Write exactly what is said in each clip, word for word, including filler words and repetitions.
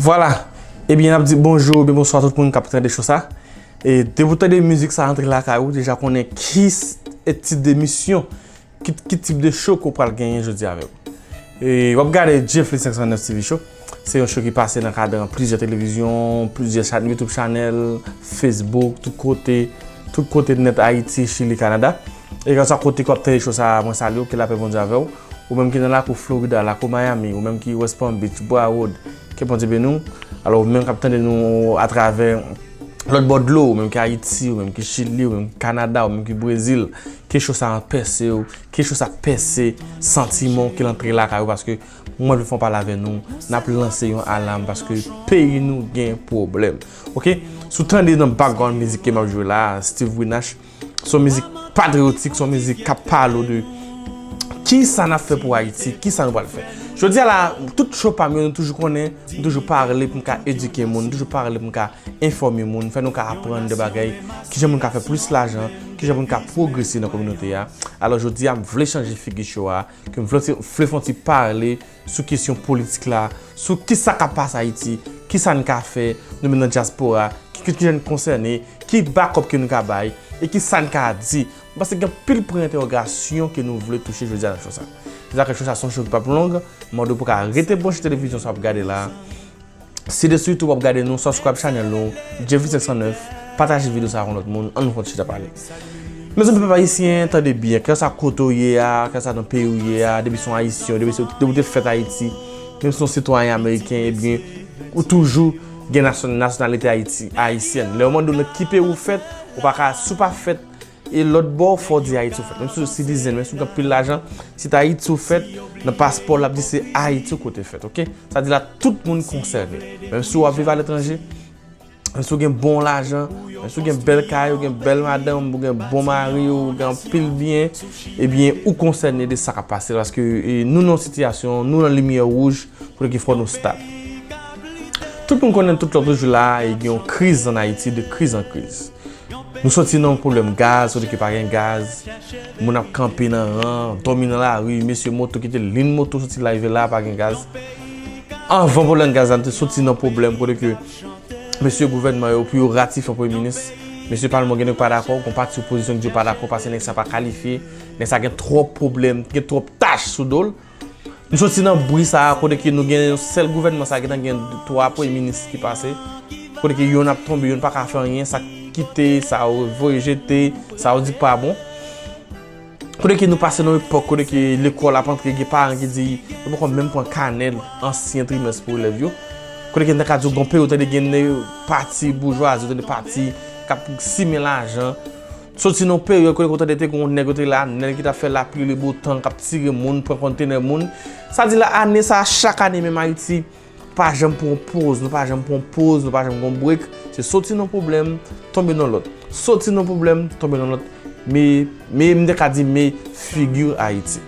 Vwala. Ebyen, n ap di bonjou oubyen bonswa tout moun k ap tande cho sa. E depi w tande mizik sa antre lakay ou, deja konnen ki s- e tit de emisyon, ki, ki tip de cho ke w pral genyen jodi avè w. E w ap gade Jeffly senk san nèf T V Show. Se yon cho ki pase nan kadran plizyè televizyon, plizyè chan- YouTube channel, Facebook, tout kote, tout kote nèt Ayiti, Chili, Kanada. E kèlkeswa kote ke w ap tande cho sa, mwen salye w, ke lapè Bondye avè w. Ou menm ki nan lakou Florida, lakou Miami, ou menm ki West Palm Beach, Broward, ke Bondye beni w. Alò, ou menm k ap tande nou atravè lòt bò dlo, ou menm ki Ayiti, ou menm ki Chili, ou menm ki Kanada, ou menm ki Brezil, ke cho sa pèse w, ke cho sa pèse santiman w, ke l antre lakay ou, paske mwen vle fè yon pale avè nou, n ap lanse yon alam, paske peyi nou gen pwoblèm. Oke? Si w tande nan background mizik ke m ap jwe la, Steve Winash, se yon mizik patriyotik, se yon mizik k ap pale w de kisa n ap fè pou Ayiti, kisa nou pral fè. Jodi a la, tout cho pa m yo, nou toujou konnen, nou toujou pale pou n ka edike moun, nou toujou pale pou n ka enfòme moun, fè nou ka aprann de bagay, kijan moun ka fè plis lajan, kijan moun ka pwogrese nan kominote a. Alò, jodi a, m vle chanje figi cho a, ke m vle, vle fè yon ti pale sou kesyon politik la, sou kisa k ap pase Ayiti, kisa n ka fè, nou menm nan dyaspora, ki, ki, kijan n konsène, ki bakòp ke nou ka bay, e kisa n ka di. M panse gen anpil pwen entèwogasyon ke nou vle touche jodi a nan cho sa. Se sa ke cho sa se yon cho ki p ap long, m mande w pou w ka rete branche televizyon sa w ap gade la. Si de sou YouTube w ap gade nou, subscribe channel nou, Jeffly senk san nèf, pataje videyo sa a ak yon lòt moun, ann nou fè yon ti chita pale. Mezanmi, pèp ayisyen, tande byen, kèlkeswa kote w ye a, kèlkeswa nan peyi w ye a, depi se yon ayisyen, depi se, depi w te fèt Ayiti, menm si se yon sitwayen ameriken, ebyen, ou toujou gen nasyon-, nasyonalite Ayiti, ayisyèn. Lè yo mande w nan ki peyi w fèt, ou pa ka, si w pa fèt e lòt bò, fò w di Ayiti w fèt. Menm si w citizen, menm si w gen anpil lajan, si t Ayiti w fèt, nan paspò w l ap di se Ayiti w kote fèt, oke? Sa di la, tout moun konsène. Menm si w ap viv aletranje, menm si w gen bon lajan, menm si w gen bèl kay, ou gen bèl madanm, ou gen bon mari, ou gen anpil byen, ebyen, ou konsène de sa k ap pase. Paske, e, nou nan yon sitiyasyon, nou nan limyè wouj, kote ke fò nou stab. Tout moun konnen tout lòt jou la, e gen yon kriz ann Ayiti, de kriz an kriz. Nou soti nan yon pwoblèm gaz, kote ke pa gen gaz. Moun ap kanpe nan ran, dòmi nan lari, mesye moto ki te liy moto soti larive la, pa gen gaz. Anvan pwoblèm gaz la, nou te soti nan pwoblèm kote ke mesye gouvènman yo, pou yo ratifye yon premye minis, mesye palman gen nèg pa dakò, gon pati opozisyon ki di yo pa dakò, paske nèg sa pa kalifye, nèg sa gen twòp pwoblèm, gen twòp tach sou do l. Nou soti nan bri sa a, kote ke nou gen yon sèl gouvènman sa a, gentan gen twa premye minis ki pase, kote ke yonn ap tonbe, yonn pa ka fè anyen, sa k kite, sa yo voye jete, sa yo di k pa bon. Kote ke nou pase nan yon epòk, kote ke lekòl ap antre, gen paran ki di, yo poko menm pran kanè ansyen trimès pou elèv yo. Kote ke n ta ka di w gon peryòd, tande gen pati boujwazi, tande pati k ap simen lajan. Soti nan yon peryòd kote ke w tande te gen yon nèg yo te la, nèg ki t ap fè lapli le botan, k ap tire moun, pran kontenè moun. Sa di la, ane sa a, chak ane menm Ayiti pa janm pran yon poz, nou pa janm pran yon poz, nou pa janm gen yon break. Se soti nan yon pwoblèm, tonbe nan lòt. Soti nan yon pwoblèm, tonbe nan lòt. Me, me, m te ka di, me figi Ayiti.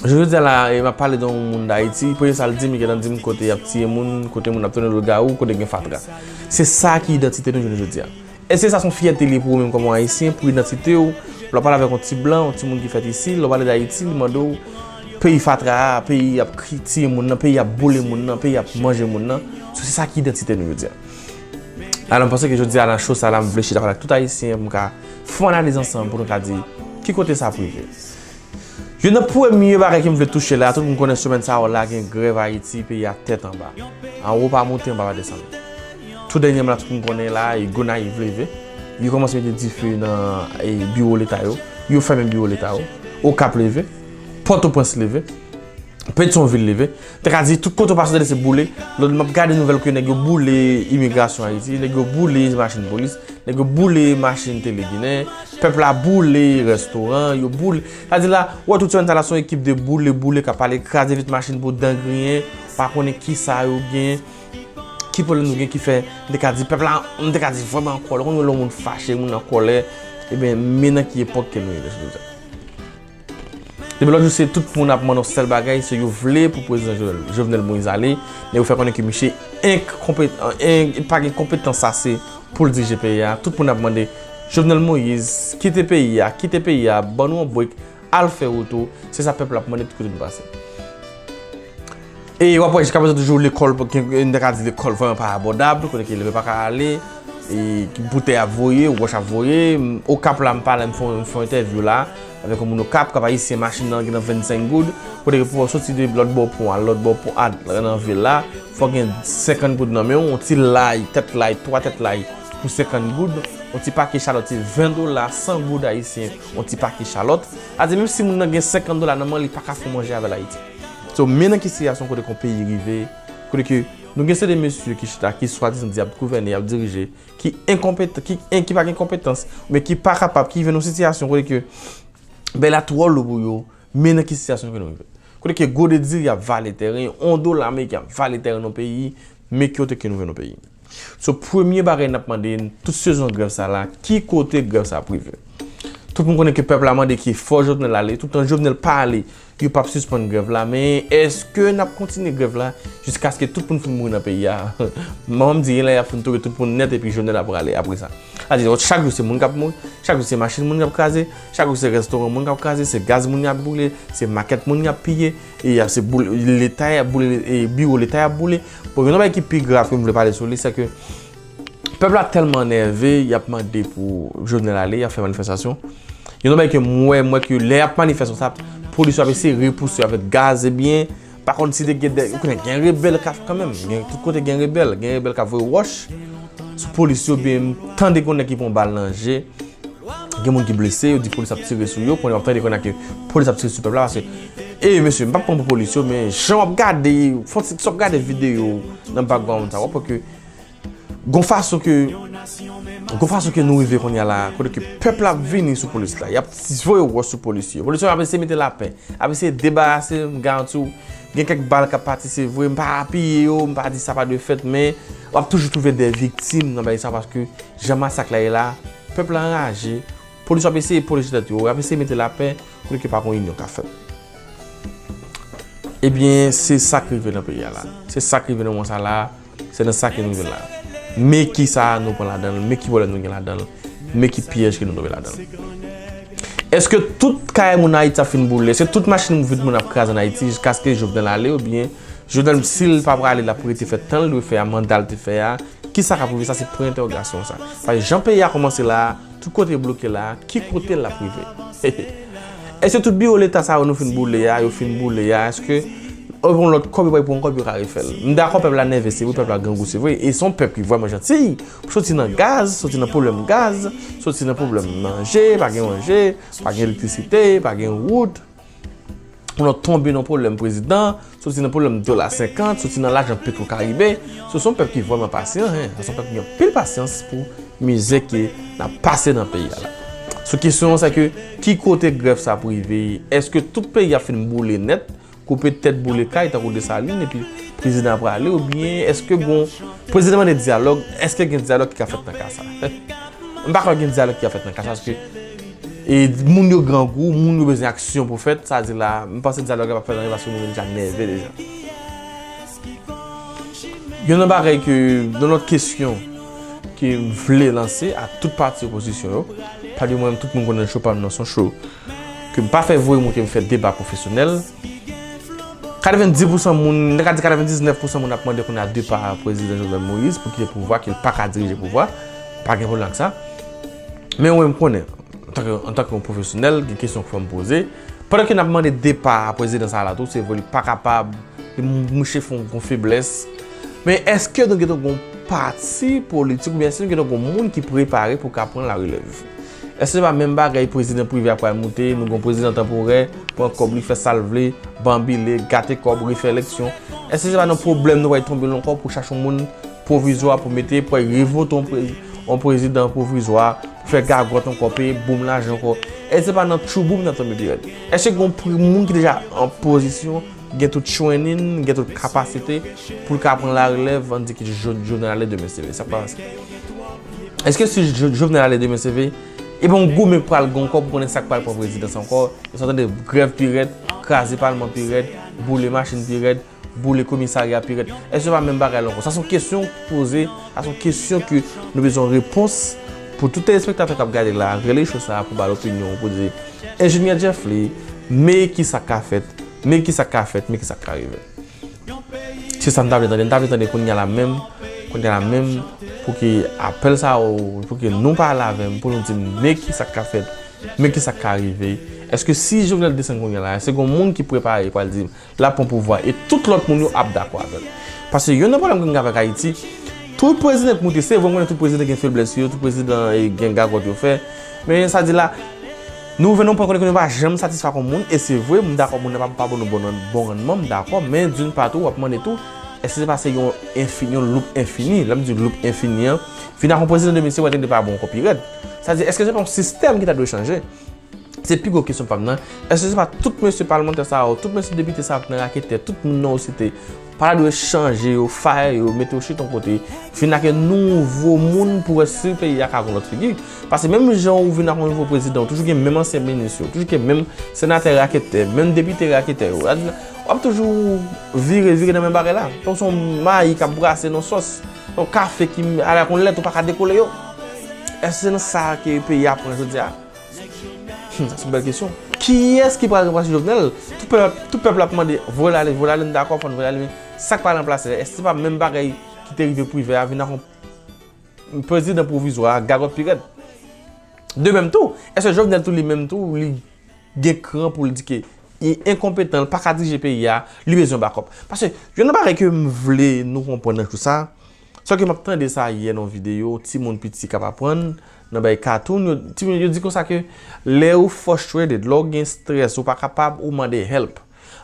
Jodi a la, e, m ap pale de yon moun Dayiti, premye sa l di m, li gentan di m kote y ap tiye moun, kote moun ap tounen lougawou, kote gen fatra. Se sa ki idantite nou jounen jodi a. Èske sa se yon fyète li pou ou menm kòm yon Ayisyen, pou idantite w? Lè w pale avèk yon ti blan, yon timoun ki fèt isi, lè w pale Dayiti, li mande w peyi fatra a, peyi y ap kri-, tiye moun nan, peyi y ap boule moun nan, peyi y ap manje moun nan. So, se sa ki idantite nou jodi a. Alò, m panse ke jodi a nan cho sa la, m vle chita pale ak tout Ayisyen pou n ka fè yon analiz ansanm, pou nou ka di ki kote sa ap rive. Youn nan premye bagay ke m vle touche la, tout moun konnen semèn sa yo la gen grèv Ayiti, peyi a tèt anba. Anwo pa monte, anba pa desann. Tou dènyèman la, tout moun konnen la, e Gonayiv leve. Yo kòmanse mete dife nan, e, biwo leta yo. Yo fèmen biwo leta yo. Okap leve. Pòtoprens leve. Petyonvil leve. Te ka di, tout kote w pase, w tande se boule. Lòt, m ap gade nouvèl ke nèg yo boule imigrasyon Ayiti, nèg yo boule machin polis, nèg yo boule machin Teleginen, pèp la boule restoran, yo boule. Sa di la, w wè tout semèn sa la, se yon ekip de boule, boule k ap pale, kraze vit machin pou dan griyen, pa konnen ki sa yo gen, ki pwoblèm nou gen ki fè, m te ka di, pèp la, m te ka di vrèman an kòlè. Konn lè yon moun fache, moun an kòlè, ebyen, men nan ki epòk ke nou ye, mesye, mesye. Depi lòt jou, se tout moun ap mande yon sèl bagay, se yo vle pou prezidan Jovenel, Jovenel Moïse ale, men yo fè konnen ke misye enkonpetan, en, pa gen konpetans ase pou l dirije peyi a. Tout moun ap mande, Jovenel Moïse, kite peyi a, kite peyi a, ban nou yon break, al fè wout ou. Se sa pèp la ap mande tout kote nou pase. E w ap wè jiska prezan toujou lekòl, m ta ka di lekòl vrèman pa abòdab, kote ke elèv yo pa ka ale, e boutèy ap voye, wòch ap voye. M, Okap la, m pale, m fè, m fè yon entèvyou la avèk yon moun Okap, k ap Ayisyen, machin nan gen nan vennsenk goud, kote ke pou w soti de lòt bò pon a lòt bò pon a nan vil la, fò w gen senkant goud nan men w, yon ti lay, tèt lay, twa tèt lay pou senkant goud, yon ti pake chalòt se ven dola, san goud ayisyen, yon ti pake chalòt. A di, menm si moun nan gen senkant dola nan men l, li pa ka fè yon manje avè l Ayiti. So, men nan ki sitiyasyon kote ke yon peyi rive, kote ke nou gen seri de mesye ki chita, ki swadizan di y ap gouvène, y ap dirije, ki enkonpetan, ki, en, ki pa gen konpetans, men ki pa kapab, ki rive nan yon sitiyasyon kote ke bagay la twò lou pou yo, men nan ki sitiyasyon ke nou rive. Kote ke gode diri ap vale tèren, yon dola ameriken ap vale tèren nan peyi, men ki kote ke nou rive nan peyi. So, premye bagay n ap mande, tout sezon grèv sa la, ki kote grèv sa ap rive? Tout moun konnen ke pèp la mande ke fò Jovenel ale, toutan Jovenel pa ale, yo p ap sispann grèv la, men èske n ap kontinye grèv la jiskaske tout moun fin mouri nan peyi a? Manman m di, gen lè y ap fin touye tout moun nèt epi Jovenel ap prale apre sa. Sa di, chak jou se moun k ap mouri, chak jou se machin moun k ap kraze, chak jou se restoran moun k ap kraze, se gaz moun y ap boule, se makèt moun y ap piye, e y ap, se boule, leta y ap boule, e biwo leta y ap boule. Bon, gen yon bagay ki pi grav ke m vle pale sou li, se ke pèp la tèlman nève, y ap mande pou Jovenel ale, y ap fè manifestasyon. Gen yon bagay ke m wè, m wè ke lè y ap manifestasyon sa, polis yo ap eseye repouse yo avèk gaz, ebyen, pa konn si te gen de, ou konnen gen rebèl k ap kanmenm, gen tout kote gen rebèl, gen rebèl k ap voye wòch sou polis yo, byen m tande gen yon nèg ki pran bal nan je, gen moun ki blese, yo di polis ap tire sou yo, konnen w ap tande konnen ke polis ap tire sou pèp la, paske, e mesye, m p ap pran pou polis yo, men jan w ap gade, fò w ap gade videyo nan background sa, w ap wè ke gon fason ke, gon fason ke nou rive kounye a la, kote ke pèp la ap vini sou polis la, y ap voye wòch sou polis yo. Polis yo ap eseye mete lapè, ap eseye debarase, m garanti w, gen kèk bal k ap pati, se vre, m pa apiye yo, m pa di sa pa dwe fèt, men w ap toujou twouve de viktim nan bagay sa, paske jan masak la ye la, pèp la anraje, polis yo ap eseye pwoteje tèt yo, y ap eseye mete lapè, kote ke pa gon inyon k ap fèt. Ebyen, se sa k rive nan peyi a la. Se sa k rive nan moman sa la. Se nan sa ke nou rive la. Men kisa nou pran ladan l, men ki pwoblèm nou gen ladan l, men ki pyèj ke nou tonbe ladan l. Èske tout kay moun Ayiti ap fin boule? Èske tout machin vit moun ap kraze ann Ayiti jiskaske Jovenel ale, oubyen Jovenel, si l pa prale, l ap rete fè tan l dwe fè a, manda l te fè a? Kisa k ap rive? Sa se pwen entèwogasyon sa. Paske jan peyi a kòmanse la a, tout kote bloke la a, ki kote l ap rive? Èske tout biwo leta sa yo nou fin boule a, yo fin boule a, èske yo gen lòt kòb, yo pral pran kòb, yo ka refè l? M dakò, pèp la nève, se vre, pèp la grangou, se vre, e se yon pèp ki vrèman janti, soti nan gaz, soti nan pwoblèm gaz, soti nan pwoblèm manje, pa gen manje, pa gen elektrisite, pa gen wout, ou nan tonbe nan pwoblèm prezidan, soti nan pwoblèm dola senkant, soti nan lajan Petro Caribe. So, se yon pèp ki vrèman pasyan, en. Se yon pèp ki gen anpil pasyans pou mizè ke n ap pase nan peyi a la. So, kesyon an, se ke ki kote grèv sa ap rive? Èske tout peyi a fin boule nèt, koupe tèt, boule kay, tankou Desalin, epi prezidan ap prale, oubyen èske gon, prezidan mande dyalòg, èske gen dyalòg ki ka fèt nan ka sa? M pa kwè gen dyalòg ki ka fèt nan ka sa, paske e moun yo grangou, moun yo bezwen aksyon pou fèt, sa di la, m panse dyalòg la p ap fèt anyen paske moun yo deja nève deja. Yon lòt bagay ke, yon lòt kesyon ke m vle lanse a tout pati opozisyon yo, pa di mwen menm tout moun konnen show pa m nan se yon show ke m pa fè voye monte, m fè deba pwofesyonèl. Katrevenndis pousan moun, m ta ka di katrevendiznèf pousan moun ap mande kounye a depa prezidan Jovenel Moïse pou kite pouvwa, ke l pa ka dirije pouvwa. Pa gen pwoblèm ak sa. Men mwen, m konnen, antanke, antanke yon pwofesyonèl, gen kesyon k fò m poze. Pandan ke n ap mande depa prezidan sa a la tou, se vre li pa kapab, li mouche fon gon feblès. Men èske nou gentan gon pati politik oubyen èske nou gentan gon moun ki prepare pou ka pran larelèv? Èske se pa menm bagay prezidan prive a pral moute, nou gon prezidan tanporè, pran kòb li, fè sa l vle, banbile, gate kòb, refè eleksyon? Èske se pa nan pwoblèm nou pral tonbe la ankò pou chache yon moun pwovizwa pou mete, pou al revote yon pre-, yon prezidan pwovizwa, pou fè gagòt ankò, peye boum lajan ankò? Èske se pa nan tchouboum n ap tonbe pi rèd? Èske gon pre-, moun ki deja an pozisyon gen tout training, gen tout kapasite pou l ka pran larelèv, ann di ke Jo-, Jovenel ale demen se vre? Sa k pral pase? Èske si Jo-, Jovenel ale demen se vre, e pa yon goumen k pral gen ankò pou konnen sa k pral pran prezidans ankò? Èske w tande grèv pi rèd, kraze palman pi rèd, boule machin pi rèd, boule komisarya pi rèd? Èske se pa menm bagay la ankò? Sa se yon kesyon k poze, sa se yon kesyon ke nou bezwen repons pou tout telespektatè k ap gade la, rele cho sa a pou ba l opinyon, pou di, Enjenyè Jeff Lee, men kisa k ka fèt, men kisa k ka fèt, men kisa k ka rive. Se sa m ta vle tande. M ta vle tande kounye a la menm, kounye a la menm, pou ke apèl sa yo, pou ke nou pale avè m, pou nou di m, men ki sa k ka fèt, men ki sa k ka rive. Èske si Jovenel desann kounye a la, èske gen moun ki prepare pral di l ap pran pouvwa e tout lòt moun yo ap dakò avè l? Paske youn nan pwoblèm ke m gen avèk Ayiti, tout prezidan k moute, se vre, m konnen tout prezidan gen feblès yo, tout prezidan, eh, gen gagòt yo fè. Men sa di la, nou rive nan yon pwen kote ke nou pa janm satisfè ak yon moun, e se vre, m dakò, moun nan pa, pa ban nou bon, bon rannman, m dakò, men d'une part tou, w ap mande tou, èske se pa se yon enfini, yon loup enfini, lè m di loup enfini an, vin ak yon prezidan de misye, w ap tande pa bon ankò pi rèd. Sa di, èske se pa yon sistèm ki ta dwe chanje? Se pi gwo kesyon pa m nan. Èske se pa tout mesye palmantè sa yo, tout mesye depite sa yo k nan raketè, tout moun nan yo site, pa ta dwe chanje yo, fire yo, mete yo chita yon kote, vin ak yon nouvo moun pou wè si peyi a ka gon lòt figi? Paske menm jan ou vin ak yon nouvo prezidan, ou toujou gen menm ansyen minis yo, toujou gen menm senatè raketè, menm depite raketè yo. W ap toujou vire, vire nan menm bagay la. Tankou se yon mayi k ap brase nan sòs, yon kafe ki ale ak yon lèt, ou pa ka dekole yo. Èske se nan sa ke peyi a pran jodi a? Hmm, sa se yon bèl kesyon. Kiyès ki pral ranplase Jovenel? Tout pèp, tout pèp la ap mande, voye l ale, voye l ale, m dakò, fò n voye l ale, men sa k pral ranplase l? Èske se pa menm bagay ki te rive Privè a, vin ak yon prezidan pwovizwa, gagòt pi rèd? De menm tou, èske Jovenel tou li menm tou, li gen kran pou l di ke li enkonpetan, li pa ka dirije peyi a, li bezwen bakòp? Paske, youn nan bagay ke m vle nou konprann nan kou sa, sa ke m ap tande sa yè nan yon videyo, timoun piti k ap aprann, nan bay katoun, yo, timoun yo di konsa ke lè ou frustrated, lè w gen strès, ou pa kapab, ou mande help.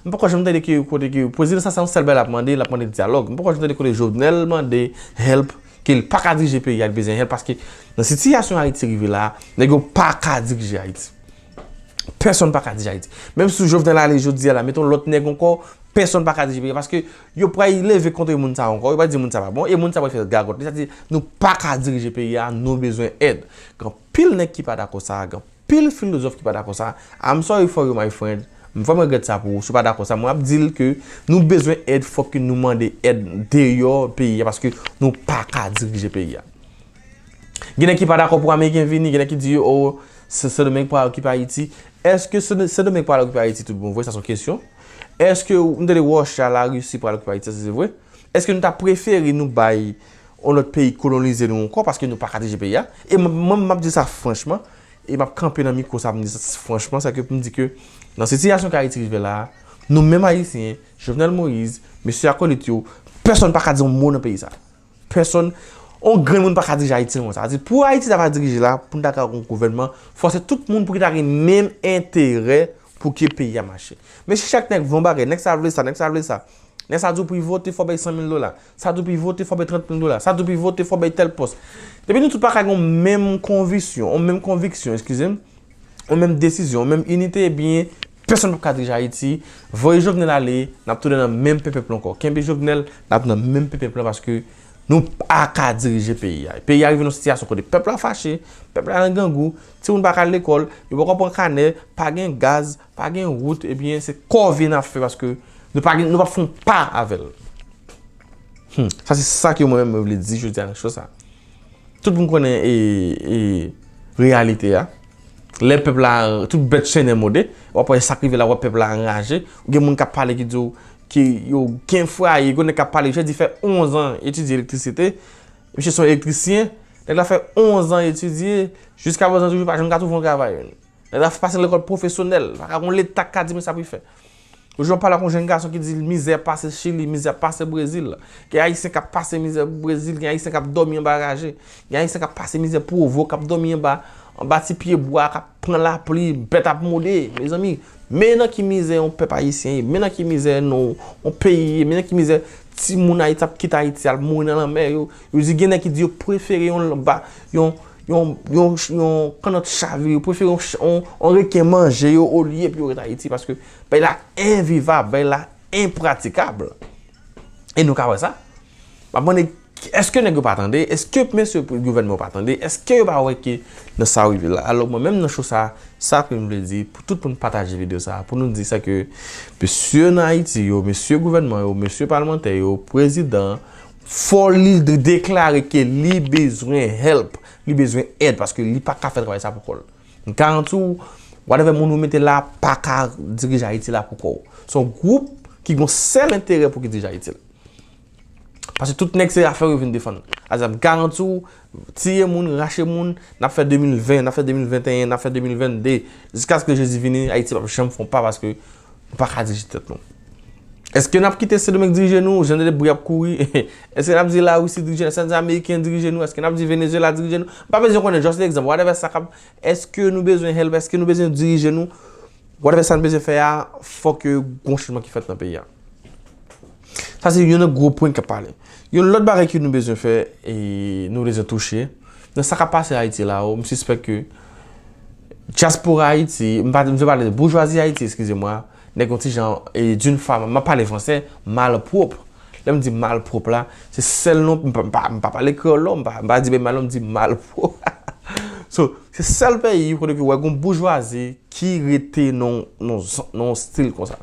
M poko janm tande ke kote ke prezidan sa, se yon sèl bagay l ap mande, l ap mande dyalòg. M poko janm tande kote Jovenel mande help, ke l pa ka dirije peyi a, li bezwen help, paske nan sitiyasyon Ayiti rive la, nèg yo pa ka dirije Ayiti. Pèsonn pa ka dirije Ayiti. Menm si Jovenel ale jodi a la, mete yon lòt nèg ankò, pèsonn pa ka dirije peyi a, paske yo pral leve kont moun sa ankò, yo pral di moun sa pa bon, e moun sa pral fè gagòt li, sa di nou pa ka dirije peyi a, nou bezwen èd. Gen anpil nèg ki pa dakò sa, gen anpil filozòf ki pa dakò sa. I'm sorry for you, my friend. M vrèman regrèt sa pou ou. Si w pa dakò sa, mwen ap di l ke nou bezwen èd, fòk ke nou mande èd deyò peyi a, paske nou pa ka dirije peyi a. Gen nèg ki pa dakò pou Ameriken vini, gen nèg ki di, oh, Sen, Sendomeng pral okipe Ayiti. Èske Sen, Sendomeng pral okipe Ayiti tout bon vre? Sa se yon kesyon. Èske, m tande Russia, Larisi pral okipe Ayiti, sa se vre? Èske nou ta prefere nou bay yon lòt peyi kolonize nou ankò paske nou pa ka dirije peyi a? E mwen, mwen, m ap di sa franchman, e m ap kanpe nan mikwo sa pou m di sa franchman, se ke pou m di ke nan sitiyasyon ke Ayiti rive la a, nou menm Ayisyen, Jovenel Moïse, mesye akolit yo, pèsonn pa ka di yon mo nan peyi sa. Pèsonn, yon grenn moun pa ka dirije Ayiti non. Sa vle di, pou Ayiti ta va dirije la, pou n ta ka gen yon gouvènman, fò se tout moun pou ki ta gen menm enterè pou ke peyi a mache. Men si chak nèg vle yon bagay, nèg sa vle sa, nèg sa vle sa. Nèg sa di w pou y vote, fò bay san mil dola. Sa di w pou y vote, fò bay trant mil dola. Sa di w pou y vote, fò bay tèl pòs. Depi nou tout pa ka gen yon menm konviksyon, yon menm konviksyon, eskize m, yon menm desizyon, yon menm inite, ebyen, pèsonn p ap ka dirije Ayiti. Voye Jovenel ale, n ap tounen nan menm pepèp la ankò. Kenbe Jovenel, n ap nan menm pepèp la paske nou pa ka dirije peyi a. Peyi a rive nan yon sitiyasyon kote pèp la fache, pèp la nan grangou, timoun pa ka al lekòl, yo poko pran kanè, pa gen gaz, pa gen wout, ebyen, se kòve n ap fè paske nou pa gen, nou p ap fè yon pa avè l. Hmm. Sa se sa ke mwen menm mwen vle di jodi a nan cho sa. Tout moun konnen e, e, reyalite a. Lè pèp la, tout bèt chennen mode, w ap wè sa k rive la, w ap pèp la anraje. Ou gen moun k ap pale ki di w ke yo gen fwaye, gen nèg k ap pale, jodi fè onz an etidye elektrisite, misye se yon elektrisyen, nèg la fè onz an etidye, jiska prezan toujou pa janm ka twouve yon travay. Nèg la pase lekòl pwofesyonèl, pa ka gon leta k ka di men sa pou l fè. Yon jou m pale ak yon jèn gason ki di mizè pase Chili, mizè pase Brezil. Gen Ayisyen k ap pase mizè Brezil, gen Ayisyen k ap dòmi anba raje. Gen Ayisyen k ap pase mizè Pwovo, k ap dòmi anba, anba ti pye bwa, k ap pran lapli, bèt ap mode. Mezanmi, men nan ki mizè yon pèp ayisyen ye, men nan ki mizè nou, yon peyi ye, men nan ki mizè timoun Ayiti ap kite Ayiti al mouri nan lanmè yo. Yo di gen nèg ki di yo prefere yon, ba, yon, yon, yon, yon kannòt chavire, yo prefere yon, ch- yon, yon reken manje yo olye pou yo ret Ayiti, paske bay la envivab, bay la enpratikab. E nou ka wè sa. M ap mande, èske nèg yo pa tande? Èske mesye gouvènman yo pa tande? Èske yo pa wè ke nan sa yo rive la? Alò, mwen menm nan cho sa, sa ke m vle di, pou tout moun pataje videyo sa, pou nou di sa ke mesye nan Ayiti yo, mesye gouvènman yo, mesye palmantè yo, prezidan, fò li de- deklare ke li bezwen help, li bezwen èd, paske li pa ka fè travay sa pou kò l. M garanti w, whatever moun ou mete la pa ka dirije Ayiti la pou kò w. Se yon gwoup ki gon sèl enterè pou ki dirije Ayiti l. Paske tout nèg se afè yo vin defann. Azap garanti w, tiye moun, rache moun, n ap fè de mil ven, n ap fè de mil venteyen, n ap fè de mil vennde. Jiskaske Jezi vini, Ayiti p ap janm fè yon pa paske nou pa ka dirije tèt nou. Èske n ap kite Sendomeng dirije nou, jan de bri ap kouri? Èske n ap di Larisi dirije nou? Èske n ap di Ameriken dirije nou? Èske n ap di Venezuela dirije nou? M pa bezwen konnen, just egzanp, whatever sa k ap, èske nou bezwen help? Èske nou bezwen dirije nou? Whatever sa nou bezwen fè a, fòk gon chanjman ki fèt nan peyi a. Sa se youn nan gwo pwen k ap pale. Yon lòt bagay ke nou bezwen fè, e nou bezwen touche, nan sa k ap pase Ayiti la, m sispèk ke dyaspora Ayiti, m pa, m vle pale de boujwazi Ayiti, eskize mwa, nèg yon ti jan, e d'une façon, m ap pale fransè, malpwòp. Lè m di malpwòp la, se sèl non, m pa, m pa, m pa pale kreyòl non, m pa, m pa di bay mal non, m di malpwòp. So, se sèl peyi kote ke w wè gon boujwazi ki rete nan, nan, nan yon stil konsa.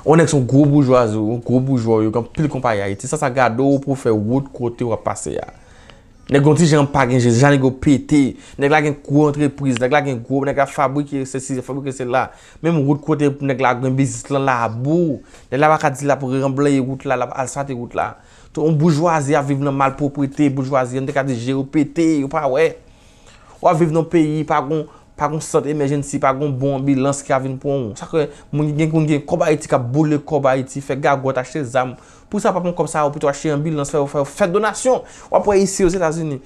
Yon nèg se yon gwo boujwazi, yon gwo boujwa, yo gen anpil konpayi Ayiti. Sa, sa gade w pou fè wout kote w ap pase a. Nèg yon ti jan pa gen je, jan nèg yo pete. Nèg la gen gwo antrepriz, nèg la gen gwo, nèg la fabrike sesi, fabrike sela. Menm wout kote nèg la gen biznis lan labou. Nèg la pa ka di l ap ranble wout la, l ap asfalte wout la. Tout yon boujwazi ap viv nan malpwoprete, boujwazi, an te ka di je yo pete, yo pa wè. W ap viv nan peyi, pa gon, pa gon sant emergency, pa gon bon anbilans ki ka vin pran w. Sa fè moun ki gen, moun gen kòb Ayiti k ap boule kòb Ayiti, fè gagòt, achte zam. Pou sa pa pran kòb sa yo, pito achte anbilans, fè, fè, fè donasyon. W ap wè isi Ozetazini.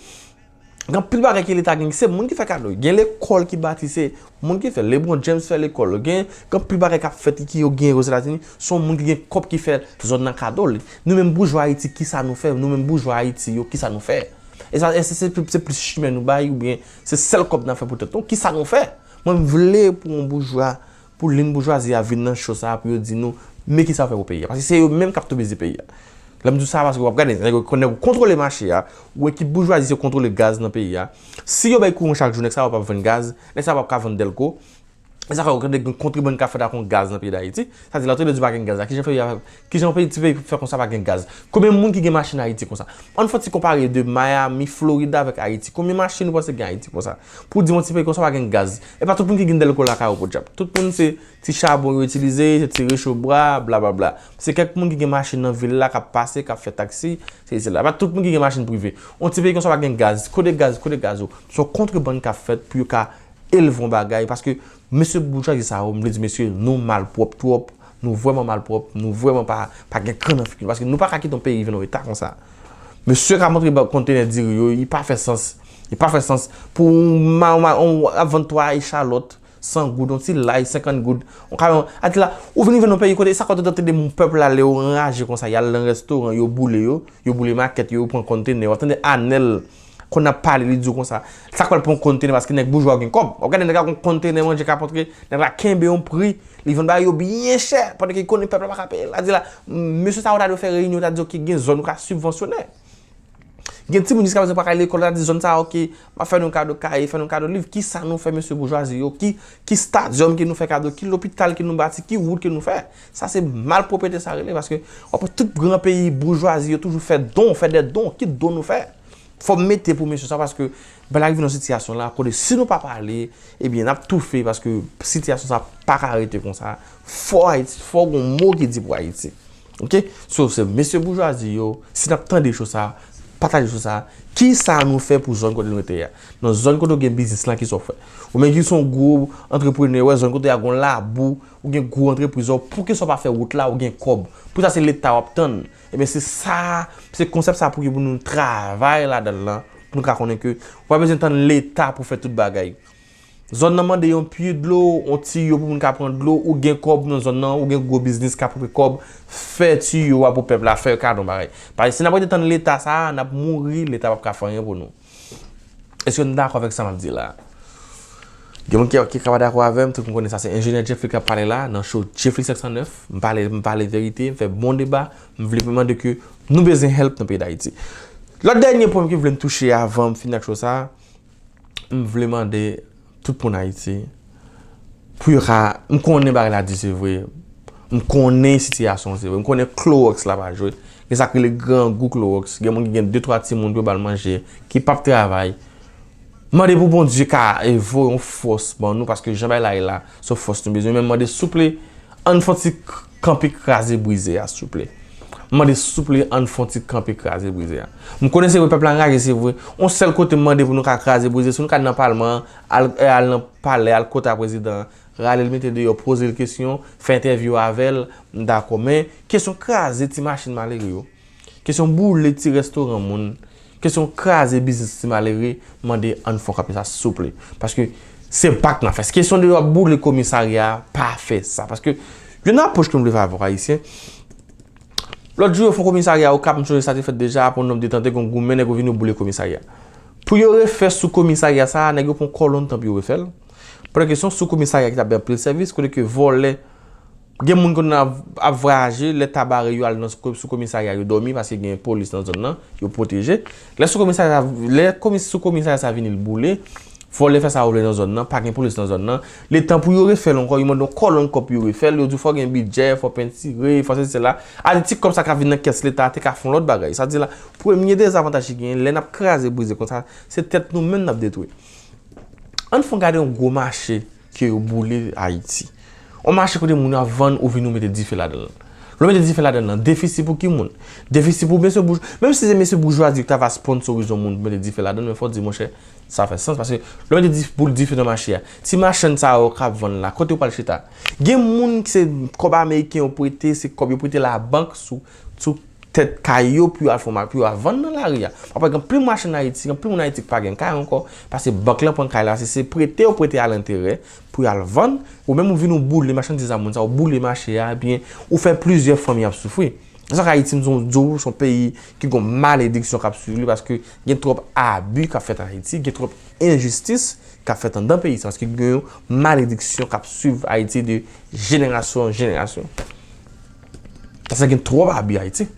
Gen anpil bagay ke Leta gen, se moun ki fè kado. Gen lekòl ki bati, se moun ki fè. LeBron James fè lekòl. Gen, gen anpil bagay k ap fèt ki yo gen Ozetazini, se yon moun ki gen kòb ki fè zòn nan kado li. Nou menm boujwa Ayiti, kisa nou fè? Nou menm boujwa Ayiti yo, kisa nou fè? E sa, e se, se, se plis chimen nou bay, oubyen se sèl kòb n ap fè pou tèt nou? Kisa nou fè? Mwen, m vle pou yon boujwa, pou liy boujwazi a vin nan cho sa a, pou yo di nou, men kisa yo fè pou peyi a. Paske se yo menm k ap tou beze peyi a. Lè m di w sa, paske w ap gade, nèg yo, nèg yo kontwole mache a, ou ekip boujwazi yo kontwole gaz nan peyi a. Si yo bay kouran chak jou, nèg sa yo p ap vann gaz, nèg sa yo p ap ka vann dèlko. E sa fè w tande gen kontrebann k ap fèt ak yon gaz nan peyi Dayiti. Sa di lè w tande yo di pa gen gaz la. Kijan peyi a, kijan yon peyi, ti peyi fè konsa pa gen gaz? Konbyen moun ki gen machin Ayiti konsa? Ann fè yon ti konpare de Miami, Florida avèk Ayiti. Konbyen machin ou panse gen Ayiti konsa? Pou di yon ti peyi konsa pa gen gaz. E pa tout moun ki gen dèlko lakay yo podyab. Tout moun se ti chabon yo itilize, se ti rechobwa, blablabla. Se kèk moun ki gen machin nan vil la k ap pase, k ap fè taksi, se isi la. E pa tout moun ki gen machin prive. Yon ti peyi konsa pa gen gaz. Kote gaz, kote gaz yo? Se yon kontrebann k ap fèt pou yo ka elve yon bagay, paske mesye boujwazi sa yo, m vle di mesye, nou malpwòp twòp, nou vrèman malpwòp, nou vrèman pa, pa gen kran nan figi nou, paske nou pa ka kite yon peyi vin yon eta konsa. Mesye k ap montre ba-, kontenè diri yo, li pa fè sans, li pa fè sans pou yon ma-, ma-, yon, ap vann twa echalòt, san goud, yon ti lay, senkant goud, yon kayon, a di la, ou vin vin yon peyi kote, sa kote w tande moun pèp la, lè yo anraje konsa, y al nan restoran, yo boule yo, yo boule makèt yo, yo pran kontenè, w ap tande Anèl, Konn ap pale, li di w konsa, sa k pral pran yon kontenè paske nèg boujwa yo gen kòb. W ap gade nèg la gon kontenè manje k ap antre, nèg la kenbe yon pri, li vann bagay yo byen chè, pandan ke li konnen pèp la pa ka peye l. Sa di la, mesye sa yo ta dwe fè reyinyon, ta di, oke, gen zòn nou ka sibvansyonnen. Gen timoun jiskaprezan pa ka al lekòl, ta di zòn sa, oke, m ap fè nou kado kaye, fè nou kado liv. Kisa nou fè mesye boujwazi yo? Ki, ki stadyòm ke nou fè kado? Ki lopital ke nou bati? Ki wout ke nou fè? Sa se malpwòpte sa rele, paske w ap wè tout gran peyi boujwazi yo toujou fè don, fè dè don. Ki don nou fè? Fò m mete pou mesye sa, paske bagay la rive nan sitiyasyon la, kote si nou pa pale, ebyen, n ap toufe, paske sitiyasyon sa pa ka rete konsa. Fò Ayiti, fò gon mo ki di pou Ayiti. Oke? So, se mesye boujwazi yo, si n ap tande cho sa, pataje cho sa, kisa nou fè pou zòn kote nou rete a? Nan zòn kote w gen biznis lan, kisa w fè? Ou menm ki se yon gwo antreprenè, wè zòn kote a gon labou, ou gen gwo antrepriz ou, poukisa w pa fè wout la, ou gen kòb? Pou sa se Leta w ap tann. Ebyen se sa, se konsèp sa pou ki pou nou travay ladan l lan, pou nou ka konnen ke ou pa bezwen tann Leta pou fè tout bagay. Zòn nan mande yon pye dlo, yon tiyo pou moun ka pran dlo, ou gen kòb nan zòn nan, ou gen gwo biznis k ap pran kòb, fè tiyo a pou pèp la, fè kado bagay. Paske si n ap rete tann Leta sa, n ap mouri, Leta p ap ka fè anyen pou nou. Èske n dakò avèk sa m ap di la? Gen moun ki, ki ka pa dakò avè m, tout moun konnen sa se enjenyè Jeffrey k ap pale la, nan show Jeffrey senk san nèf. M pale, m pale verite, m fè bon deba, m vle mande ke nou bezwen help nan peyi Dayiti. Lòt dènye pwen ki vle m touche avan m fini ak show sa, m vle mande tout moun Ayiti, pou yo ka, m konnen bagay la di se vre, m konnen sitiyasyon se vre, m konnen Klowòks la pa jwe, gen sa k rele grangou Klowòks, gen moun ki gen de twa timoun pou yo ba l manje, ki p ap travay. Mande pou Bondye ka, e, voye yon fòs ban nou, paske jan bagay la ye la, se fòs nou bezwen, men mande souple, ann fè yon ti k-, kanpe kraze brize a, souple. M mande souple ann fè yon ti kanpe kraze brize a. M konnen se vre pèp la anraje, se vre. Yon sèl kote m mande pou nou ka kraze brize, si nou ka nan palman an, al, al nan palè, al kote a prezidan an, rale l mete deyò, poze l kesyon, fè entèvyou avè l, m dakò. Men, kesyon kraze ti machin malere yo, kesyon boule ti restoran moun, kesyon kraze biznis ti malere, m mande ann fè yon kanpe sa souple. Paske se bak n ap fè. Kesyon de yo ap boule komisarya a, pa fè sa. Paske gen yon apwòch ke m vle fè avè w, Ayisyen. Lòt jou, yo fè yon komisarya Okap, m sonje sa te fèt deja, apre yon nonb de tan, te gen yon goumen nèg yo vin yo boule komisarya. Pou yo refè sou komisarya sa a, nèg yo pran kòlonn tan pou yo refè l. Pandan ke se yon sou komisarya ki t ap bay anpil sèvis, kote ke vòlè, gen moun konn ap, ap vwayaje, lè ta bare yo al nan sou, sou komisarya, yo dòmi, paske gen polis nan zòn nan, yo pwoteje. Lè sou komisarya, lè komis, sou komisarya sa vini l boule, vòlè fè sa yo vle nan zòn nan, pa gen polis nan zòn nan. Letan pou yo refè l ankò, yo mande yon kòlonn kòb pou yo refè l, yo di w fò gen bidjè, fò pentire, fò sesi sela. A di ti kòb sa k ap vin nan kès leta a te ka fè yon lòt bagay. Sa di la, premye dezavantaj ki genyen, lè n ap kraze brize konsa, se tèt nou menm n ap detwi. Ann fon gade yon gwo mache ke yo boule Ayiti. Yon mache kote moun yo ap vann, ou vin ou mete dife ladan l. Lè w mete dife ladan l, defisi pou ki moun? Defisi pou mesye boujwa. Menm si se mesye boujwazi ki ta va sponsorize yon moun pou mete dife ladan l, men fò w di, monchè, sa fè sans. Paske lè w mete dif, boule dife nan mache a, ti machann sa yo k ap vann la, kote yo pral chita? Gen moun ki se kòb ameriken yo prete, se kòb yo prete labank sou, sou tèt kay yo pou yo al fè ma-, pou yo al vann nan lari a. Papa, gen anpil machann Ayiti, gen anpil moun Ayiti ki pa gen kay ankò, paske bank lan pran kay la, se, se prete yo prete a lenterè pou y al vann, ou menm ou vin ou boule machandiz a moun sa, ou boule mache a, ebyen, ou fè plizyè fanmi ap soufri. Sa k Ayiti, m di w, se yon peyi ki gon malediksyon k ap swiv li, paske gen twòp abi k ap fèt Ayiti, gen twòp enjistis k ap fèt anndan peyi sa, paske gen yon malediksyon k ap swiv Ayiti de jenerasyon an jenerasyon. Paske gen twòp abi Ayiti.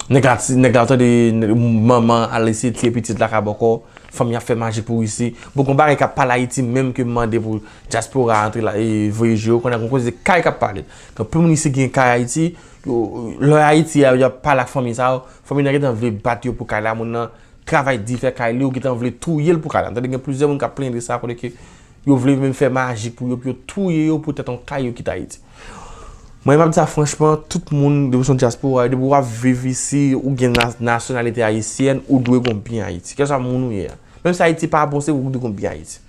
Nèg la, nèg la, tande, manman al eseye tiye pitit la ka bòkò, fanmi ap fè majik pou reyisi. Bon, gon bagay k ap pale Ayiti menm ke m mande pou dyaspora a antre la, e voye je yo, konnen gon koze kay k ap pale. Gen anpil moun isi gen kay Ayiti, yo, lè Ayiti a, y ap pale ak fanmi sa yo, fanmi nan gentan vle bat yo pou kay la, moun nan travay di fè kay li, yo gentan vle touye l pou kay la. Tande gen plizyè moun k ap plenyen de sa, kote ke yo vle menm fè majik pou yo, pou yo touye yo poutèt yon kay yo kite Ayiti. Mwen, m ap di sa franchman, tout moun, depi w se yon dyaspora, depi w ap viv isi, ou gen na-, nasyonalite ayisyèn, ou dwe gon byen Ayiti. Kèlswa moun ou ye a. Menm si Ayiti pa bon, se ou ki dwe gon byen Ayiti.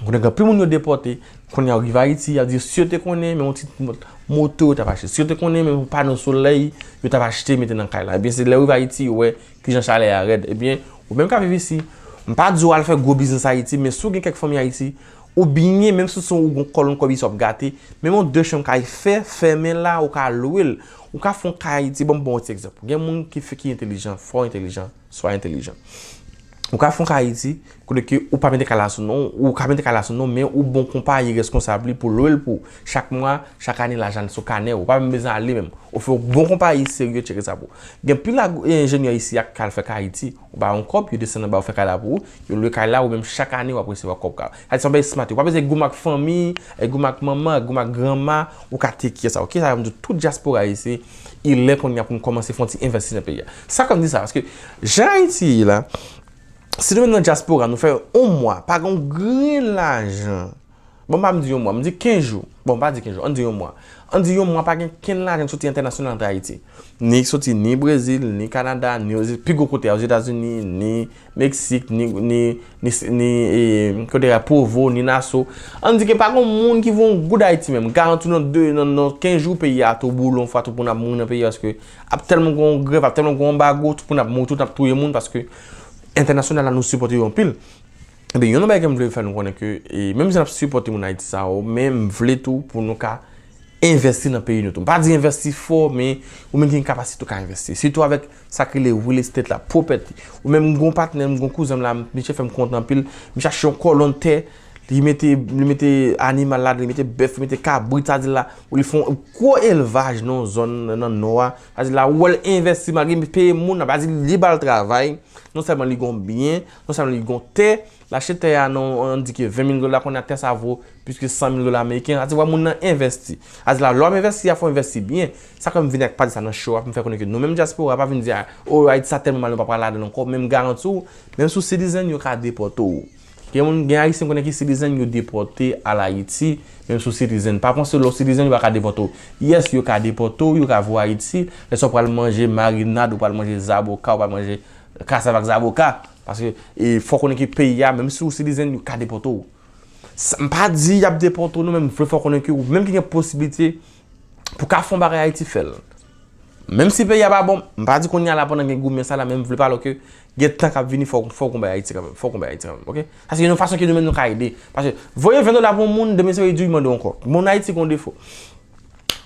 Konnen gen anpil moun yo depòte, kounye a yo rive Ayiti, y ap di, si yo te konnen, men yon ti mo-, moto yo t ap achte. Si yo te konnen, men yon pano solèy, yo t ap achte, mete nan kay la. Ebyen, se lè yo rive Ayiti, yo wè kijan chalè a rèd. Ebyen, ou menm k ap viv isi, m pa di w al fè gwo biznis Ayiti, men si w gen kèk fanmi Ayiti, oubyen menm si se ou gon kòlonn kòb isi w ap gate, menm yon de chanm kay fè, fèmen la, ou ka lwe l. Ou ka fè yon kay Ayiti, ban m ba w yon ti egzanp. Gen moun ki fè, ki entelijan, fò entelijan, swa entelijan. Ou ka fè yon kay Ayiti, kote ke ou pa mete kay la sou non, ou ka mete kay la sou non, men ou bon konpayi reskonsab li pou lwe l pou ou. Chak mwa, chak ane, lajan l sou kanè ou. Ou pa menm bezwen ale menm. Ou fè yon bon konpayi serye tcheke sa pou ou. Gen pil enjenyè isi a k al fè kay Ayiti. Ou ba yon kòb, yo desann anba, yo fè kay la pou ou, yo lwe kay la, ou menm chak ane w ap resevwa kòb ka. Sa di se yon bagay smart. Ou pa bezwen goumen ak fanmi, goumen ak manman, goumen ak granma, ou ka take care sa. Ok, sa vle di tout dyaspora isi, il lè kounye a pou nou kòmanse fè yon ti envèsti nan peyi a. Sa k fè m di sa, paske jan Ayiti ye la, si nou menm nan dyaspora, nou fè yon mwa, pa gen yon grenn lajan. Bon, m pa m di yon mwa, m di kenz jou. Bon, m pa di kenz jou, ann di yon mwa. Ann di yon mwa, pa gen kenn lajan k soti entènasyonal antre Ayiti. Ni k soti ni Brezil, ni Kanada, ni Oze-, pi gwo kote a, Ozetazini, ni Meksik, ni, ni, ni, ni, e, kote a, Provo, ni Naso. Ann di ke pa gen moun ki voye yon goud Ayiti menm. Garanti w nan de, nan, nan kenz jou, peyi a tou boule yon fwa, tout moun ap mouri nan peyi a, paske ap tèlman gen yon grèv, ap tèlman gen yon anbago, tout moun ap mouri, tout ap touye moun, paske entènasyonal la, nou sipòte yo anpil. Ebyen, youn nan bagay ke m vle fè nou konnen ke, e, menm si n ap sipòte moun Ayiti sa yo, men m vle tou pou nou ka envèsti nan peyi nou tou. M pa di envèsti fò, men ou menm ki gen kapasite ou ka envèsti. Sitou avèk sa k rele real estate la, property. Ou menm m gon patnè, m gon kouzen m la, misye fè m kontan anpil. Misye achte yon kòlonn tè, li mete, li mete animal ladan, li mete bèf, li mete kabrit, sa di la, ou li fè yon gwo elvaj nan yon zòn nan nò a. Sa di la, ou wè l envèsti malgre li peye moun, sa di li ba l travay. Non sèlman li gon byen, non sèlman li gon tè, l achte tè a nan, ann di ke ven mil dola, kounye a tè sa vo plis ke san mil dola ameriken. Sa di wè moun nan envèsti. Sa di la, lè w ap envèsti a, fò w envèsti byen. Sa fè m vin ak pale sa nan show a, pou m fè konnen ke nou menm dyaspora, pa vin di, a, o, Ayiti sa tèlman mal, nou pa pral ladan l ankò, men m garanti w, menm si w citizen, yo ka depòte w. Gen moun, gen Ayisyen m konnen ki citizen, yo depòte al Ayiti, menm si w citizen. Pa panse lè w citizen, yo pa ka depòte w. Yes, yo ka depòte w, yo ka voye w Ayiti, lè sa w pral manje marinad, ou pral manje zaboka, ou pral manje kasav ak zaboka. Paske, e, fò w konnen ke peyi a, menm si w citizen, yo ka depòte w. Sa, m pa di y ap depòte w non, men m vle fè w konnen ke ou menm ki gen posiblite pou w ka fè yon bagay Ayiti, fè l. Menm si peyi a pa bon, m pa di kounye a la pandan gen goumen sa la, men m vle pale w ke gen tan k ap vini, fò, fò w konbay Ayiti kanmenm, fò w konbay Ayiti kanmenm, oke? Sa se yon fason ke nou menm nou ka ede. Paske voye ven dola pou yon moun, demen se li di w mande w ankò. Moun Ayiti gen yon defo.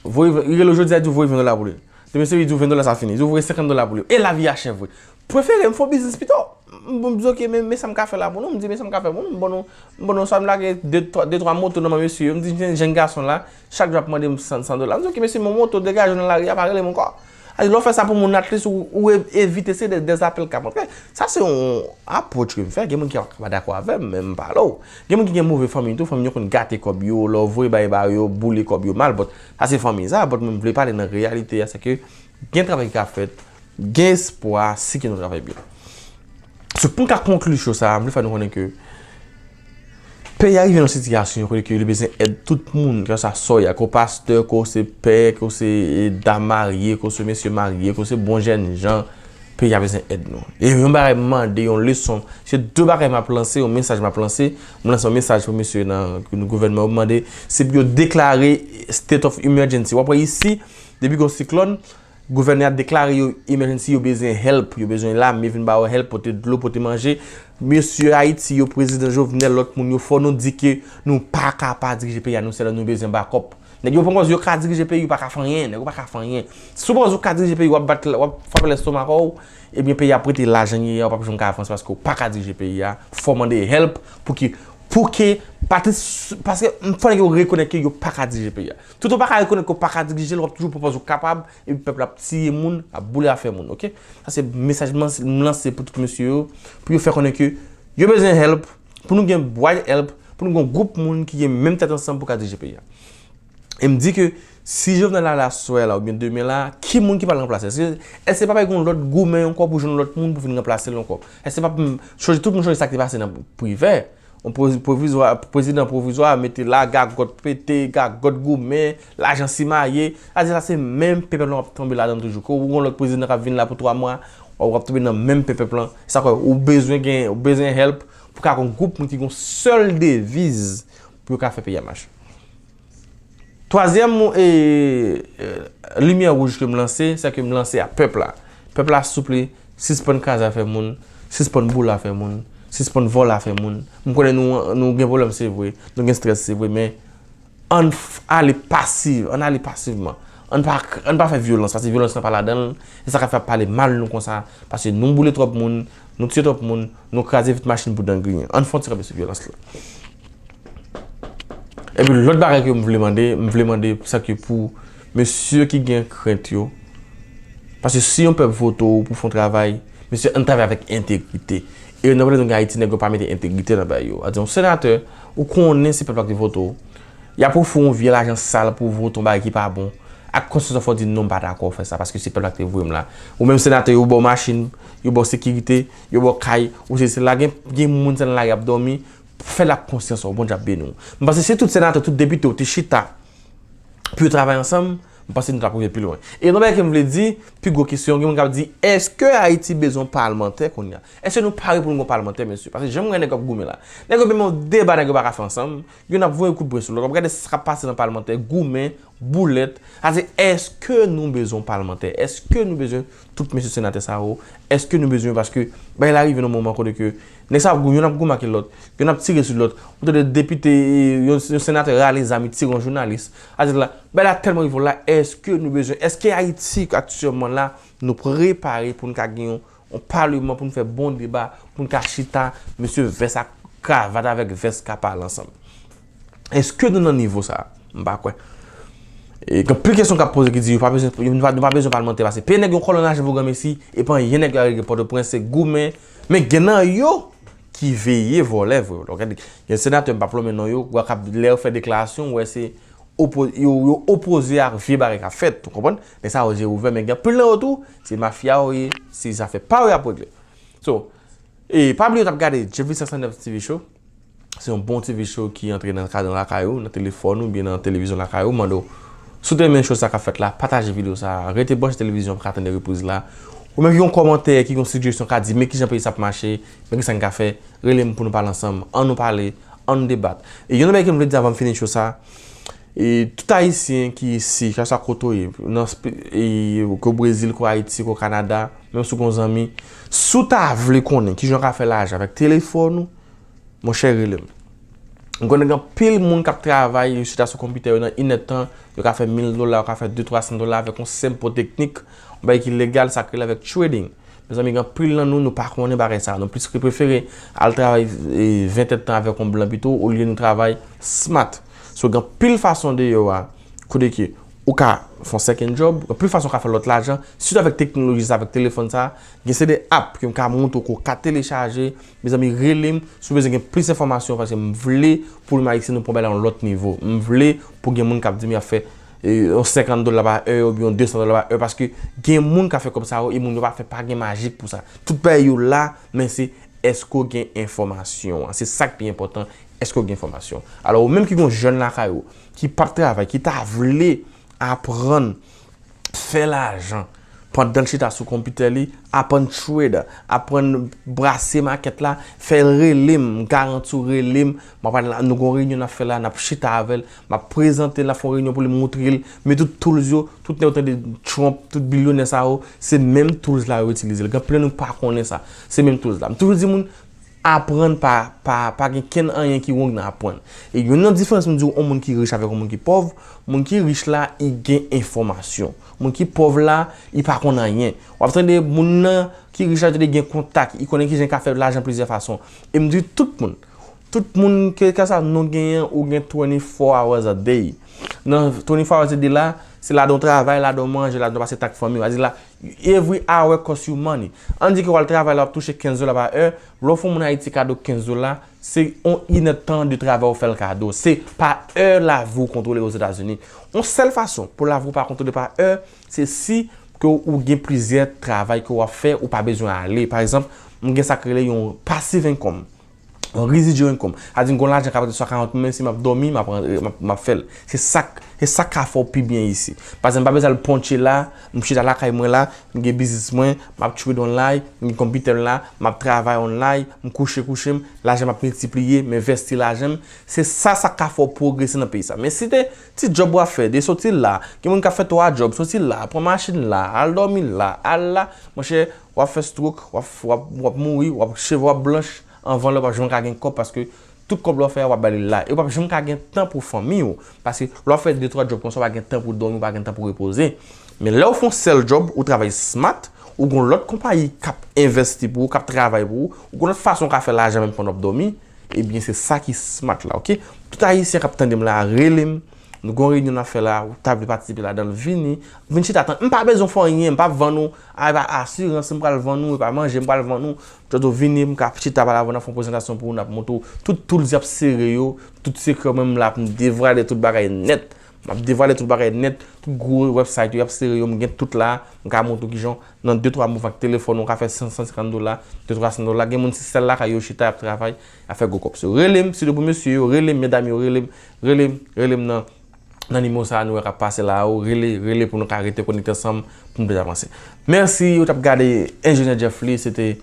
Voye, li rele w jodi a, li di w voye ven dola pou li. Demen se li di w ven dola sa fini. Li di w voye senkant dola pou li. E lavi a chè vre. Prefere m fè yon biznis pito. M, m di, oke, men, men sa m ka fè la pou nou. M di, men sa m ka fè pou nou. M ban nou, m ban nou swa m lage de, twa- de, twa moto nan men mesye yo. M di, jèn gason la, chak jou ap mande m san, san dola. M di, oke, mesye, men moto degaje w nan lari a, pa rele m ankò. Lè w fè sa pou moun, at least ou, ou e- evite se de, de apèl k ap antre. Sa se yon apwòch ke m fè. Gen moun ki pa dakò avè m, men m pale w. Gen moun ki gen move fanmi tou, fanmi yo konn gate kòb yo, lè w voye bay ba yo, boule kòb yo mal, but sa se fanmi sa, but mwen m vle pale nan reyalite a, se ke gen travay ki ka fèt, gen espwa si ke nou travay byen. So, pou n ka konkli cho sa, m vle fè nou konnen ke peyi a rive nan sitiyasyon kote ke li bezwen èd tout moun, ke sa swa w ye, ke w pastè, ke w se pè, ke w se, e, dam marye, ke w se mesye marye, ke w se bon jèn jan, peyi a bezwen èd nou. E yon bagay m mande, yon leson, se de bagay m ap lanse, yon mesaj m ap lanse. M lanse yon mesaj pou mesye nan gouvènman yo, m mande, se pou yo deklare state of emergency. W ap wè isi, depi gen yon siklòn, gouvènman a deklare yo emergency, yo bezwen help, yo bezwen lame vin ba yo help, pote dlo, pote manje. Mesye Ayiti yo, prezidan Jovenel, lòt moun yo, fò nou di ke nou pa ka pa dirije peyi a nou sèl, nou bezwen backup. Nèg yo panse yo ka dirije peyi, yo pa ka fè anyen, nèg yo pa ka fè anyen. Si w panse w ka dirije peyi, w ap bat, w ap frape lestomak w, ebyen peyi a ap rete la jan l ye a, w p ap janm ka avanse paske w pa ka dirije peyi a. Fò w mande help pou ki, pou ke, paske fò nèg yo rekonèt ke yo pa ka dirije peyi a. Toutan w pa ka rekonèt ke w pa ka dirije l, w ap toujou panse w kapab, epi pèp la ap tiye moun, ap boule afè moun, oke? Sa se mesaj m lanse, m lanse pou tout mesye yo, pou yo fè konnen ke yo bezwen help, pou nou gen white help, pou nou gen yon gwoup moun ki gen menm tèt ansanm pou ka dirije peyi a. E m di ke si Jovenel ale aswè la oubyen demen la, ki moun ki pral ranplase? Èske, èske pa gen yon lòt goumen ankò pou jwenn yon lòt moun pou vin ranplase l ankò? Èske pa, chonje, tout moun chonje sa ki te pase nan Privè? Yon pwovizwa, prezidan pwovizwa mete la, gagòt pete, gagòt goumen, lajan simaye. Sa di sa se menm pèp la w ap tonbe ladan l toujou. Ke w gen yon lòt prezidan k ap vin la pou twa mwa, w ap tonbe nan menm pèp la. Sa kwè, ou bezwen gen, ou bezwen help pou ka gen yon gwoup moun ki gen yon sèl deviz pou yo ka fè peyi a mache. Twazyèm, e, e, limyè wouj ke m lanse, se ke m lanse a pèp la. Pèp la, souple, sispann kraze afè moun, sispann boule afè moun, sispann vòlè afè moun. M konnen nou, nou gen pwoblèm, se vre, nou gen strès, se vre, men ann f- ale pasiv, ann ale pasivman. Ann pa, ann pa fè vyolans, paske vyolans lan pa ladan l, e sa ka fè ap pale mal nou konsa, paske nou boule twòp moun, nou tiye twòp moun, nou kraze vit machin pou dan griyen. Ann fè yon ti kanpe sou vyolans lan. Epi lòt bagay ke m vle mande, m vle mande sa ke pou mesye ki gen krent yo. Paske si yon pèp vote w pou fè yon travay, mesye, ann travay avèk entegrite. E nan pale nou gen Ayiti, nèg yo pa mete entegrite nan bagay yo. Sa di yon senatè, ou konnen se pèp la ki te vote w. Y ap ofri w yon vye lajan sal pou w vote yon bagay ki pa bon. Ak konsyans w fò w di non, m pa dakò fè sa, paske se pèp la ki te voye m la. Ou menm senatè, yo ba w machin, yo ba w sekirite, yo ba w kay, ou se, se la gen, gen moun se nan lari ap dòmi, fè l ak konsyans ou, Bondye ap beni w. M panse si tout senatè, tout depite w te chita pou yo travay ansanm, m panse nou t ap rive pi lwen. E yon bagay ke m vle di, pi gwo kesyon, gen moun k ap di, èske Ayiti bezwen yon palmantè kounye a? Èske nou pare pou nou gen yon palmantè, mesye? Paske jan m wè nèg yo ap goumen la. Nèg yo menm yon deba, nèg yo pa ka fè ansanm. Youn ap voye kout bren sou lòt. W ap gade sa k ap pase nan palmantè, goumen, boulèt. Sa di, èske nou bezwen yon palmantè? Èske nou bezwen tout mesye senatè sa yo? Èske nou bezwen, paske bagay la rive nan moman kote ke nèg sa ap gou-, youn ap goumen ak lòt, youn ap tire sou lòt. Ou tande depite, yon, yon senatè rale zam, li tire yon jounalis. Sa di la, bagay la tèlman rive la, èske nou bezwen, èske Ayiti aktyèlman la, nou prepare pou n ka gen yon, yon paleman, pou n fè bon deba, pou n ka chita, mesye vès ak kravat avèk vès ka pale ansanm? Èske nou nan nivo sa a? M pa kwè. E gen anpil kesyon k ap poze ki di yo pa bezwen, nou pa, nou pa bezwen palmantè paske peyi nèg yon kòlonnaj pou granmesi, e pa anyen nèg yo a regle Pòtoprens, se goumen. Men gen nan yo ki veye vòlè vre. Lè w gade, gen senatè, m p ap lonmen non yo, w ap lè yo fè deklarasyon, w wè se opo-, yo, yo opoze ak vye bagay k ap fèt, ou konprann? Men sa yo je ouvè, men gen anpil nan yo tou, se mafya yo ye, se zafè pa yo y ap regle. So, e pa bliye w t ap gade Jeffrey senk san nèf T V Show. se yon bon T V show ki antre nan kadan lakay ou, nan telefòn ou, oubyen nan televizyon lakay ou, mande w, si w te renmen show sa k ap fèt la, pataje videyo sa, rete branche televizyon pou ka tande repriz la. Ou menm ki gen yon kòmantè, ki gen yon sijesyon, ka di, men kijan peyi sa ap mache, men kisa n ka fè, rele m pou nou pale ansanm, ann nou pale, ann nou debat. E yon bagay ke m vle di avan m fini show sa, e tout Ayisyen ki isi, kèlkeswa kote w ye, nan, e, ke w Brezil, ke w Ayiti, ke w Kanada, menm si w gen yon zanmi, si w ta vle konnen kijan w ka fè lajan avèk telefòn ou, monchè, rele m. M konnen gen anpil moun k ap travay, yo chita sou konpitè yo nan inèdtan, yo ka fè mil dola, yo ka fè de twa san dola avèk yon senp teknik, yon bagay ki legal, sa k rele avèk trading. Mezanmi, gen anpil nan nou, nou pa konnen bagay sa. Nou plis ke prefere al travay, e, ven èdtan avèk yon blan pito, olye nou travay smart. So, gen anpil fason deyò a, kote ke ou ka fè yon second job, gen anpil fason ou ka fè lòt lajan, sitou avèk teknoloji sa, avèk telefòn sa, gen se de app ke m ka montre w ke w ka telechaje, mezanmi, rele m, si w bezwen gen plis enfòmasyon, paske m vle pou nou Ayisyen nou pran bagay la yon lòt nivo. M vle pou gen moun k ap di m y ap fè, e, yon senkant dola pa è, oubyen yon de san dola pa è, paske gen moun k ap fè kòb sa yo, e moun yo pa fè, pa gen majik pou sa. Tout bagay yo la, men se èske w gen enfòmasyon an. Se sa k pi enpòtan, èske w gen enfòmasyon. Alò, ou menm ki gen yon jèn lakay ou, ki p ap travay, ki ta vle aprann fè lajan pandan l chita sou konpitè li, aprann trade, aprann brase makèt la, fè l rele m, m garanti w rele m, m ap al la, nou gon reyinyon n ap fè la, n ap chita avè l, m ap prezante l, n ap fè yon reyinyon pou li, montre l, men tout tools yo, tout nèg ou tande Trump, tout bilyonè sa yo, se menm tools la yo itilize l. Gen anpil nan nou pa konnen sa. Se menm tools la. M toujou di moun, aprann pa, pa, pa gen kenn anyen ki wrong nan aprann. E youn nan diferans m di w, yon moun ki rich avèk yon moun ki pòv, moun ki rich la, li gen enfòmasyon. Moun ki pòv la, li pa konn anyen. W ap tande moun nan ki rich la, tande gen kontak, li konnen kijan li ka fè lajan plizyè fason. E m di tout moun, tout moun, kèlkeswa non w genyen, ou gen twenty-four hours a day. Nan twenty-four hours a day la, se ladan w travay, ladan w manje, ladan w pase tan ak fanmi w. Sa di la, every hour cost you money. Ann di ke w al travay la, w ap touche kenz dola pa è. Lè w fè yon moun Ayiti kado kenz dola, se yon inèdtan de travay ou fè l kado. Se pa è lavi w kontwole Ozetazini. Yon sèl fason pou lavi w pa kontwole pa è, se si ke ou gen plizyè travay ke w ap fè, ou pa bezwen ale. Pa egzanp, m gen sa k rele yon passive income. Yon residual income. Sa di m gon lajan k ap rantre swa karant mil, menm si m ap dòmi, m ap rantre, m ap, m ap fè l. Se sa k, se sa k ka fè w pi byen isi. Pa egzanp, m pa bezwen al ponche la, m chita lakay mwen la, m gen biznis mwen, m ap trade online, m gen konpitè m la, m ap travay online, m kouche kouche m, lajan m ap miltipliye, m envèsti lajan m. Se sa, sa k ka fè w pwogrese nan peyi sa. Men si te ti djòb w ap fè, de soti la, gen moun k ap fè twa djòb, soti la, pran machin la, al dòmi la, al la, monchè, w ap fè stroke, w ap, w ap, w ap mouri, w ap, cheve w ap blanch, anvan lè w p ap janm ka gen kòb, paske tout kòb lè w fè a, w ap ba li la. E w p ap janm ka gen tan pou fanmi w, paske lè w fè de twa djòb konsa, w pa gen tan pou dòmi, w pa gen tan pou repoze. Men lè w fè yon sèl djòb, ou travay smart, ou gon lòt konpayi k ap envèsti pou ou, k ap travay pou ou, ou gon lòt fason w ka fè lajan menm pandan w ap dòmi, ebyen se sa ki smart la, oke? Tout Ayisyen k ap tande m la, rele m, nou gon reyinyon n ap fè la, ou ta vle patisipe ladan l, vini, vin chita tann. M pa bezwen fè anyen, m p ap vann ou, a, e pa asirans m pral vann ou, e pa manje m pral vann ou. Jodi w vini, m ka chita pale avè w, n ap fè yon prezantasyon pou ou, n ap montre w tout tools y ap sere yo, tout sekrè mwen m la pou m devwale tout bagay nèt. M ap devwale tout bagay nèt, tout gwo website yo y ap sere yo, m gen tout la, m ka montre w kijan nan de twa move ak telefòn ou ka fè san, san senkant dola, de twa san dola. Gen moun se sèl lakay yo chita, y ap travay, y ap fè gwo kòb. So, rele m, sitou pou mesye yo, rele m, medam yo, rele m, rele m, rele m nan, nan nimewo sa a nou wè k ap pase la a, ou rele, rele pou nou ka rete konekte ansanm, pou nou plis avanse. Mèsi, ou t ap gade Enjenyè Jeff Lee, se te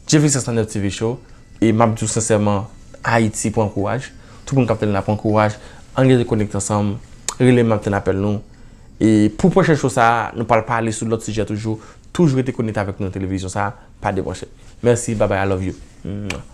Jeffrey six nine T V Show, e m ap di w sensèman, Ayiti, pran kouraj. Tout moun k ap tande la, pran kouraj. Ann rete konekte ansanm, rele m, m ap tann apèl nou. E pou pwochen show sa a, nou pral pale sou lòt sijè toujou. Toujou rete konekte avèk nou nan televizyon sa a, pa debranche. Mèsi, bye bye, I love you. Mwah.